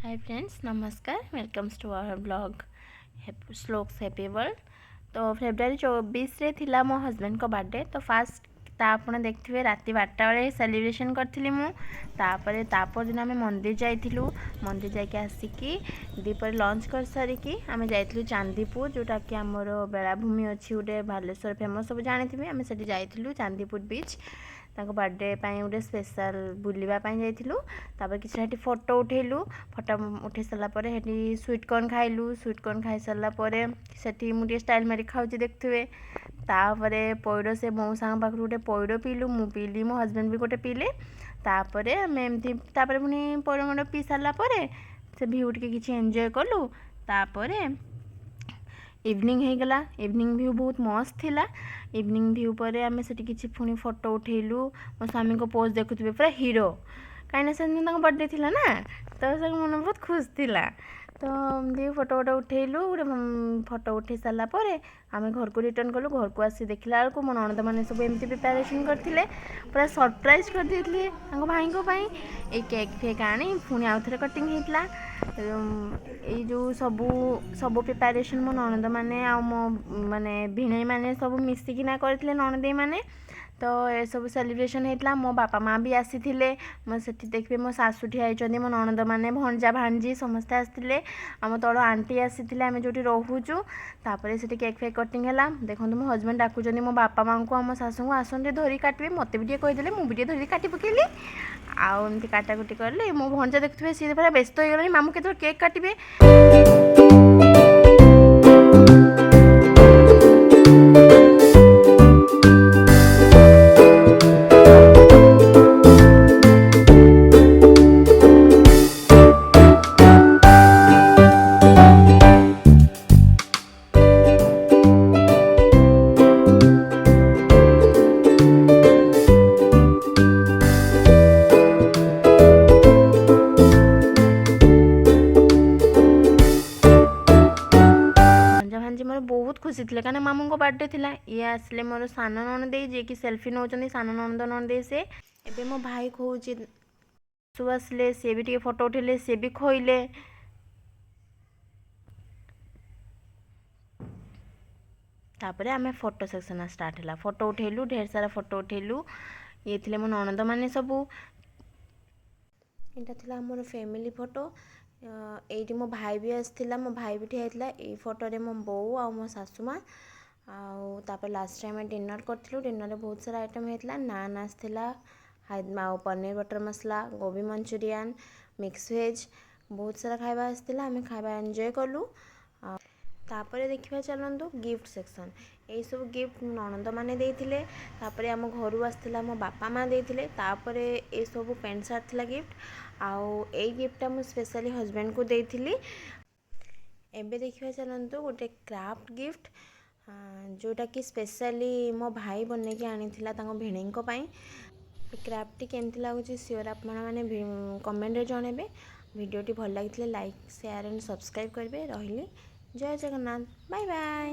High friends, ନମସ୍କାର। Welcomes to our vlog Shlok's Happy World। ତ ଫେବୃଆରୀ 24ରେ ଥିଲା ମୋ ହଜବେଣ୍ଡଙ୍କ ବାର୍ଥଡେ। ତ ଫାଷ୍ଟ ତା ଆପଣ ଦେଖିଥିବେ, ରାତି 12ଟା ବେଳେ ସେଲିବ୍ରେସନ୍ କରିଥିଲି ମୁଁ। ତାପରେ ତାପରଦିନ ଆମେ ମନ୍ଦିର ଯାଇଥିଲୁ। ମନ୍ଦିର ଯାଇକି ଆସିକି ଦ୍ୱିପହରେ ଲଞ୍ଚ କରିସାରିକି ଆମେ ଯାଇଥିଲୁ ଚାନ୍ଦିପୁର, ଯେଉଁଟାକି ଆମର ବେଳାଭୂମି ଅଛି ଗୋଟେ ବାଲେଶ୍ୱର ଫେମସ୍, ସବୁ ଜାଣିଥିବେ। ଆମେ ସେଠି ଯାଇଥିଲୁ ଚାନ୍ଦିପୁର ବିଚ୍, ତାଙ୍କ ବାର୍ଥଡେ ପାଇଁ ଗୋଟେ ସ୍ପେଶାଲ୍ ବୁଲିବା ପାଇଁ ଯାଇଥିଲୁ। ତାପରେ କିଛି ସେଠି ଫଟୋ ଉଠେଇଲୁ। ଫଟୋ ଉଠେଇ ସାରିଲା ପରେ ସେଠି ସୁଇଟ୍ କର୍ନ ଖାଇଲୁ। ସୁଇଟ୍ କର୍ନ ଖାଇସାରିଲା ପରେ ସେଠି ମୁଁ ଟିକେ ଷ୍ଟାଇଲ୍ ମାରି ଖାଉଛି, ଦେଖୁଥିବେ। ତାପରେ ପଇଡ଼, ସେ ମଉସାଙ୍କ ପାଖରୁ ଗୋଟେ ପଇଡ଼ ପିଇଲୁ। ମୁଁ ପିଇଲି, ମୋ ହଜବେଣ୍ଡ ବି ଗୋଟେ ପିଇଲେ। ତାପରେ ଆମେ ଏମିତି, ତାପରେ ପୁଣି ପଇଡ଼ ମଇଡ଼ ପିଇ ସାରିଲା ପରେ ସେ ଭିଉ ଟିକେ କିଛି ଏନ୍ଜୟ କଲୁ। ତାପରେ ଇଭିନିଂ ହେଇଗଲା। ଇଭିନିଂ ଭିଉ ବହୁତ ମସ୍ତ ଥିଲା। ଇଭିନିଂ ଭିଉ ପରେ ଆମେ ସେଠି କିଛି ପୁଣି ଫଟୋ ଉଠେଇଲୁ। ମୋ ସ୍ୱାମୀଙ୍କ ପୋଜ୍ ଦେଖୁଥିବେ, ପୁରା ହିରୋ, କାହିଁକିନା ସେଦିନ ତାଙ୍କ ବର୍ଥଡେ ଥିଲା ନା, ତ ତାଙ୍କ ମନ ବହୁତ ଖୁସି ଥିଲା। ତ ଏମିତି ଫଟୋ ଫଟୋ ଉଠେଇଲୁ। ଗୋଟେ ଫଟୋ ଉଠେଇ ସାରିଲା ପରେ ଆମେ ଘରକୁ ରିଟର୍ନ କଲୁ। ଘରକୁ ଆସି ଦେଖିଲା ବେଳକୁ ମୋ ନଣନ୍ଦମାନେ ସବୁ ଏମିତି ପ୍ରିପାରେସନ୍ କରିଥିଲେ, ପୁରା ସରପ୍ରାଇଜ୍ କରିଦେଇଥିଲେ ତାଙ୍କ ଭାଇଙ୍କ ପାଇଁ। ଏଇ କେକ୍ ଫେକ୍ ଆଣି ପୁଣି ଆଉ ଥରେ କଟିଂ ହେଇଥିଲା। ଏଇ ଯେଉଁ ସବୁ ସବୁ ପ୍ରିପାରେସନ୍ ମୋ ନଣନ୍ଦମାନେ ଆଉ ମୋ ମାନେ ଭିଣେଇମାନେ ସବୁ ମିଶିକିନା କରିଥିଲେ, ନଣଦେଇମାନେ। ତ ଏସବୁ ସେଲିବ୍ରେସନ୍ ହେଇଥିଲା। ମୋ ବାପା ମା' ବି ଆସିଥିଲେ। ମୋ ସେଠି ଦେଖିବେ, ମୋ ଶାଶୁ ଠିଆ ହେଇଛନ୍ତି, ମୋ ନଣନ୍ଦମାନେ, ଭଣଜା ଭାଣିଜୀ ସମସ୍ତେ ଆସିଥିଲେ। ଆମ ତଳ ଆଣ୍ଟି ଆସିଥିଲେ, ଆମେ ଯେଉଁଠି ରହୁଛୁ। ତାପରେ ସେଠି କେକ୍ ଫେକ୍ କଟିଂ ହେଲା। ଦେଖନ୍ତୁ, ମୋ ହଜବେଣ୍ଡ ଡାକୁଛନ୍ତି ମୋ ବାପା ମାଆଙ୍କୁ ଆଉ ମୋ ଶାଶୁଙ୍କୁ, ଆସନ୍ତୁ ଟିକେ ଧରିକି କାଟିବେ। ମୋତେ ବି ଟିକେ କହିଦେଲେ, ମୁଁ ବି ଟିକେ ଧରିକି କାଟି ପକେଇଲି। ଆଉ ଏମିତି କାଟାକୁଟି କଲେ। ମୋ ଭଣଜା ଦେଖୁଥିବେ, ସିଏ ପୁରା ବ୍ୟସ୍ତ ହେଇଗଲାଣି, ମାମୁଁ କେତେବେଳେ କେକ୍ କାଟିବେ। ଭଣଜା ଭାଣିଜୀ ମୋର ବହୁତ ଖୁସି ଥିଲେ, କାହିଁକିନା ମାମୁଁଙ୍କ ବାର୍ଥଡେ ଥିଲା। ଇଏ ଆସିଲେ ମୋର ସାନ ନଣଦେଇ, ଯିଏକି ସେଲ୍ଫି ନେଉଛନ୍ତି, ସାନ ନଣନ୍ଦ ନଣଦେଇ ସେ। ଏବେ ମୋ ଭାଇ ଖୋଉଛି। ସବୁ ଆସିଲେ, ସିଏ ବି ଟିକେ ଫଟୋ ଉଠେଇଲେ, ସିଏ ବି ଖୋଇଲେ। ତାପରେ ଆମେ ଫଟୋ ସେକ୍ସନ୍ ଷ୍ଟାର୍ଟ ହେଲା। ଫଟୋ ଉଠେଇଲୁ, ଢେର ସାରା ଫଟୋ ଉଠେଇଲୁ। ଇଏ ଥିଲେ ମୋ ନଣନ୍ଦମାନେ ସବୁ। ଏଇଟା ଥିଲା ଆମର ଫ୍ୟାମିଲି ଫଟୋ। ଏଇଠି ମୋ ଭାଇ ବି ଆସିଥିଲା, ମୋ ଭାଇ ବି ଠିଆ ହେଇଥିଲା ଏଇ ଫଟୋରେ, ମୋ ବୋଉ ଆଉ ମୋ ଶାଶୁ ମା'। ଆଉ ତାପରେ ଲାଷ୍ଟରେ ଆମେ ଡିନର୍ କରିଥିଲୁ। ଡିନର୍ରେ ବହୁତ ସାରା ଆଇଟମ୍ ହେଇଥିଲା। ନାନ୍ ଆସିଥିଲା ଆଉ ପନିର ବଟର୍ ମସଲା, ଗୋବି ମଞ୍ଚୁରିଆନ୍, ମିକ୍ସ ଭେଜ୍, ବହୁତ ସାରା ଖାଇବା ଆସିଥିଲା। ଆମେ ଖାଇବା ଏନ୍ଜୟ କଲୁ। ତାପରେ ଦେଖିବା ଚାଲନ୍ତୁ ଗିଫ୍ଟ ସେକ୍ସନ୍। ଏଇସବୁ ଗିଫ୍ଟ ନଣନ୍ଦମାନେ ଦେଇଥିଲେ। ତାପରେ ଆମ ଘରୁ ଆସିଥିଲା, ମୋ ବାପା ମା' ଦେଇଥିଲେ। ତାପରେ ଏସବୁ ପ୍ୟାଣ୍ଟ ସାର୍ଟ ଥିଲା ଗିଫ୍ଟ। ଆଉ ଏଇ ଗିଫ୍ଟଟା ମୁଁ ସ୍ପେଶାଲି ହଜବେଣ୍ଡକୁ ଦେଇଥିଲି। ଏବେ ଦେଖିବା ଚାଲନ୍ତୁ ଗୋଟେ କ୍ରାଫ୍ଟ ଗିଫ୍ଟ, ଯେଉଁଟାକି ସ୍ପେଶାଲି ମୋ ଭାଇ ବନେଇକି ଆଣିଥିଲା ତାଙ୍କ ଭିଣେଇଙ୍କ ପାଇଁ। ଏ କ୍ରାଫ୍ଟଟି କେମିତି ଲାଗୁଛି, ସିଓର ଆପଣମାନେ କମେଣ୍ଟରେ ଜଣାଇବେ। ଭିଡ଼ିଓଟି ଭଲ ଲାଗିଥିଲେ ଲାଇକ୍, ସେୟାର ଆଣ୍ଡ ସବସ୍କ୍ରାଇବ୍ କରିବେ। ରହିଲି, ଜୟ ଜଗନ୍ନାଥ, ବାଏ ବାଏ।